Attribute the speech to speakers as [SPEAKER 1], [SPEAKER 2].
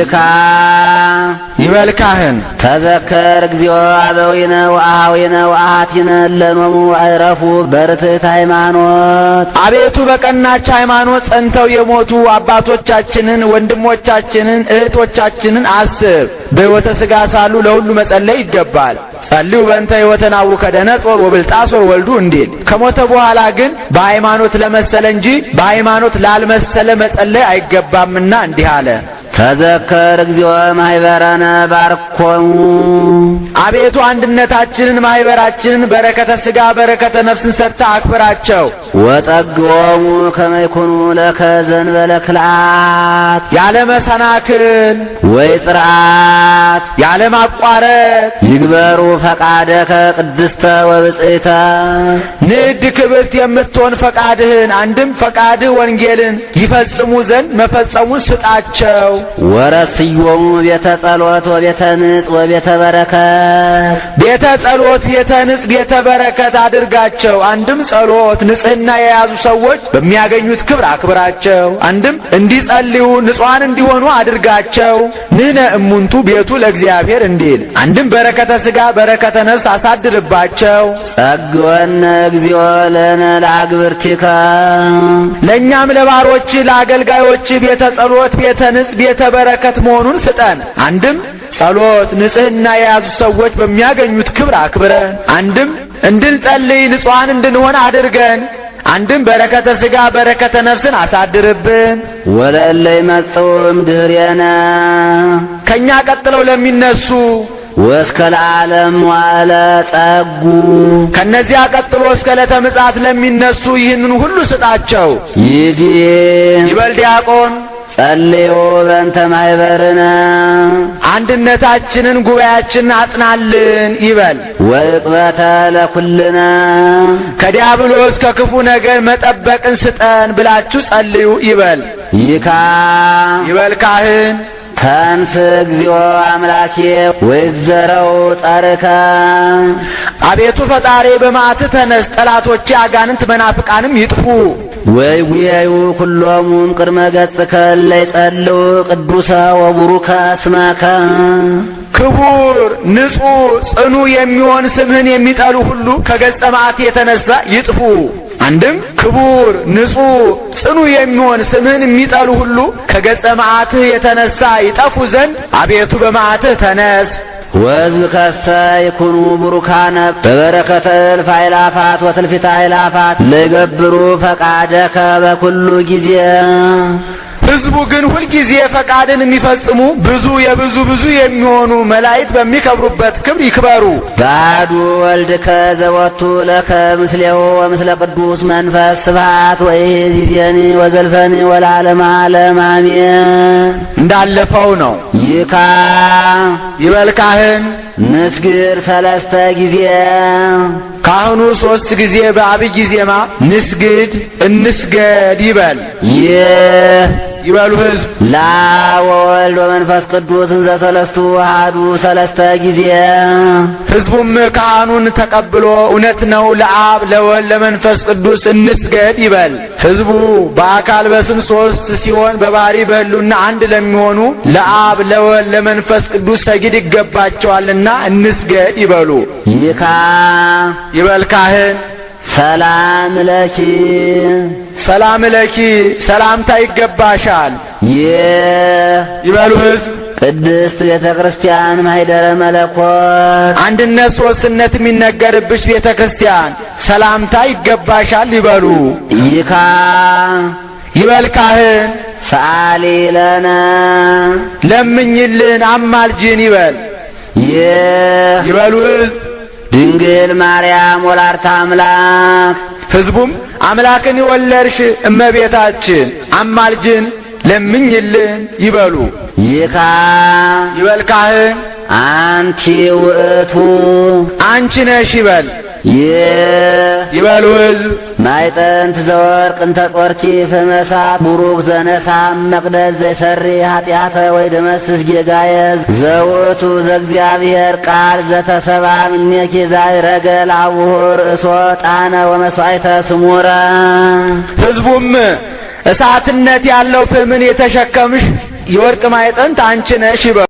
[SPEAKER 1] ይካ
[SPEAKER 2] ይበል ካህን።
[SPEAKER 1] ተዘከር እግዚኦ አበዊነ ወአሃዊነ ወአሃቲነ እለኖሙ አዕረፉ በርትዕት ሃይማኖት።
[SPEAKER 2] አቤቱ፣ በቀናች ሃይማኖት ጸንተው የሞቱ አባቶቻችንን፣ ወንድሞቻችንን፣ እህቶቻችንን አስብ። በሕይወተ ሥጋ ሳሉ ለሁሉ መጸለይ ይገባል። ጸልዩ በእንተ ሕይወተ ናቡከደነጾር ወብልጣሶር ወልዱ እንዲል፣ ከሞተ በኋላ ግን በሃይማኖት ለመሰለ እንጂ በሃይማኖት ላልመሰለ መጸለይ አይገባምና እንዲህ አለ።
[SPEAKER 1] ተዘከር እግዚኦ ማኅበረነ ባርኮሙ።
[SPEAKER 2] አቤቱ፣ አንድነታችንን፣ ማኅበራችንን በረከተ ሥጋ በረከተ ነፍስን ሰጥተህ አክብራቸው።
[SPEAKER 1] ወጸግዎሙ ከመ ይኩኑ ለከ ዘእንበለ ክልአት
[SPEAKER 2] ያለ መሰናክል
[SPEAKER 1] ወይ ጽርዓት
[SPEAKER 2] ያለ ማቋረጥ
[SPEAKER 1] ይግበሩ ፈቃደከ ቅድስተ ወብጽዕተ።
[SPEAKER 2] ንድ ክብርት የምትሆን ፈቃድህን፣ አንድም ፈቃድህ ወንጌልን ይፈጽሙ ዘንድ መፈጸሙን ስጣቸው።
[SPEAKER 1] ወረስዮሙ ቤተ ጸሎት ወቤተ ንጽ ወቤተ በረከት።
[SPEAKER 2] ቤተ ጸሎት፣ ቤተ ንጽ፣ ቤተ በረከት አድርጋቸው። አንድም ጸሎት ንጽሕና የያዙ ሰዎች በሚያገኙት ክብር አክብራቸው። አንድም እንዲጸልዩ ንጹሐን እንዲሆኑ አድርጋቸው። ንሕነ እሙንቱ ቤቱ ለእግዚአብሔር እንዲል፣ አንድም በረከተ ሥጋ በረከተ ነፍስ አሳድርባቸው።
[SPEAKER 1] ጸግወነ እግዚኦ ለነ ለአግብርቲከ።
[SPEAKER 2] ለእኛም ለባሮች ለአገልጋዮች ቤተ ጸሎት፣ ቤተ ንጽ፣ ቤተ በረከት መሆኑን ስጠን። አንድም ጸሎት ንጽሕና የያዙ ሰዎች በሚያገኙት ክብር አክብረን፣ አንድም እንድንጸልይ ንጹሐን እንድንሆን አድርገን፣ አንድም በረከተ ሥጋ በረከተ ነፍስን አሳድርብን።
[SPEAKER 1] ወለእለ ይመጽኡ እምድኅሬነ
[SPEAKER 2] ከእኛ ቀጥለው ለሚነሱ
[SPEAKER 1] ወእስከ ለዓለም መዋዕለ ጸጉ።
[SPEAKER 2] ከነዚያ ቀጥሎ እስከ ዕለተ ምጽአት ለሚነሱ ይህንን ሁሉ ስጣቸው።
[SPEAKER 1] ይዲ
[SPEAKER 2] ይበል ዲያቆን።
[SPEAKER 1] ጸልዩ በእንተ ማኅበርነ።
[SPEAKER 2] አንድነታችንን ጉባኤያችንን አጽናልን ይበል።
[SPEAKER 1] ወዕቅበተ ለኩልነ።
[SPEAKER 2] ከዲያብሎስ ከክፉ ነገር መጠበቅን ስጠን ብላችሁ ጸልዩ ይበል።
[SPEAKER 1] ይካ
[SPEAKER 2] ይበል ካህን።
[SPEAKER 1] ተንስ እግዚኦ አምላኬ ወይዘረው ጸርከ።
[SPEAKER 2] አቤቱ ፈጣሪ፣ በመዓትህ ተነስ፣ ጠላቶቼ አጋንንት መናፍቃንም ይጥፉ።
[SPEAKER 1] ወይጉየዩ ኩሎሙ እምቅድመ ገጽከ እለ ይጸልኡ ቅዱሰ ወቡሩከ ስመከ።
[SPEAKER 2] ክቡር ንጹሕ ጽኑ የሚሆን ስምህን የሚጠሉ ሁሉ ከገጸ መዓት የተነሳ ይጥፉ። አንድም ክቡር ንጹሕ ጽኑ የሚሆን ስምህን የሚጠሉ ሁሉ ከገጸ መዓትህ የተነሳ ይጠፉ ዘንድ አቤቱ በመዓትህ ተነስ።
[SPEAKER 1] ወሕዝብከሰ ይኩኑ ቡሩካነ በበረከተ እልፍ አእላፋት ወትልፊተ አእላፋት ለይገብሩ ፈቃደከ በኩሉ ጊዜ።
[SPEAKER 2] ሕዝቡ ግን ሁልጊዜ ፈቃድን የሚፈጽሙ ብዙ የብዙ ብዙ የሚሆኑ መላእክት በሚከብሩበት ክብር ይክበሩ።
[SPEAKER 1] በአሐዱ ወልድከ ዘወቱ ለከ ምስሌሁ ወምስለ ቅዱስ መንፈስ ስብሐት ወይእዜኒ ወዘልፈኒ ወለዓለመ ዓለም አሜን።
[SPEAKER 2] እንዳለፈው ነው።
[SPEAKER 1] ይካ
[SPEAKER 2] ይበል ካህን።
[SPEAKER 1] ንስግር ሰለስተ ጊዜ።
[SPEAKER 2] ካህኑ ሦስት ጊዜ በአብይ ዜማ ንስግድ እንስገድ ይበል።
[SPEAKER 1] ይህ
[SPEAKER 2] ይበሉ ሕዝብ።
[SPEAKER 1] ለአብ ወወልድ ወመንፈስ ቅዱስ እንዘ ሰለስቱ አሐዱ ሰለስተ ጊዜ።
[SPEAKER 2] ሕዝቡም ካህኑን ተቀብሎ እውነት ነው፣ ለአብ ለወልድ ለመንፈስ ቅዱስ እንስገድ ይበል። ሕዝቡ በአካል በስም ሦስት ሲሆን በባህሪ በሕልውና አንድ ለሚሆኑ ለአብ ለወልድ ለመንፈስ ቅዱስ ሰጊድ ይገባቸዋልና እንስገድ ይበሉ።
[SPEAKER 1] ይካ
[SPEAKER 2] ይበል ካህን።
[SPEAKER 1] ሰላም ለኪ።
[SPEAKER 2] ሰላም ለኪ፣ ሰላምታ ይገባሻል።
[SPEAKER 1] ይህ
[SPEAKER 2] ይበሉ ሕዝብ።
[SPEAKER 1] ቅድስት ቤተ ክርስቲያን ማኅደረ መለኮት።
[SPEAKER 2] አንድነት ሦስትነት የሚነገርብሽ ቤተ ክርስቲያን ሰላምታ ይገባሻል ይበሉ።
[SPEAKER 1] ይካ
[SPEAKER 2] ይበል ካህን።
[SPEAKER 1] ሰአሊ ለነ።
[SPEAKER 2] ለምኝልን አማልጅን ይበል።
[SPEAKER 1] ይህ
[SPEAKER 2] ይበሉ ሕዝብ።
[SPEAKER 1] ድንግል ማርያም ወላዲተ አምላክ።
[SPEAKER 2] ሕዝቡም አምላክን የወለድሽ እመቤታችን አማልጅን ለምኝልን ይበሉ።
[SPEAKER 1] ይካ
[SPEAKER 2] ይበል ካህን።
[SPEAKER 1] አንቲ ውእቱ።
[SPEAKER 2] አንቺ ነሽ ይበል።
[SPEAKER 1] ይህ
[SPEAKER 2] ይበሉ ሕዝብ።
[SPEAKER 1] ማዕጠንት ዘወርቅ እንተ ጾርኪ ፍሕመ እሳት ቡሩክ ዘነሥአ እመቅደስ ዘይሰሪ ኃጢአተ ወይደመስስ ጌጋየ ዘውእቱ ዘእግዚአብሔር ቃል ዘተሰብአ እምኔኪ ዘአዕረገ ለአቡሁ ርእሶ ዕጣነ ወመስዋዕተ ስሙረ።
[SPEAKER 2] ሕዝቡም እሳትነት ያለው ፍህምን የተሸከምሽ የወርቅ ማዕጠንት አንቺ ነሽ ይበሉ።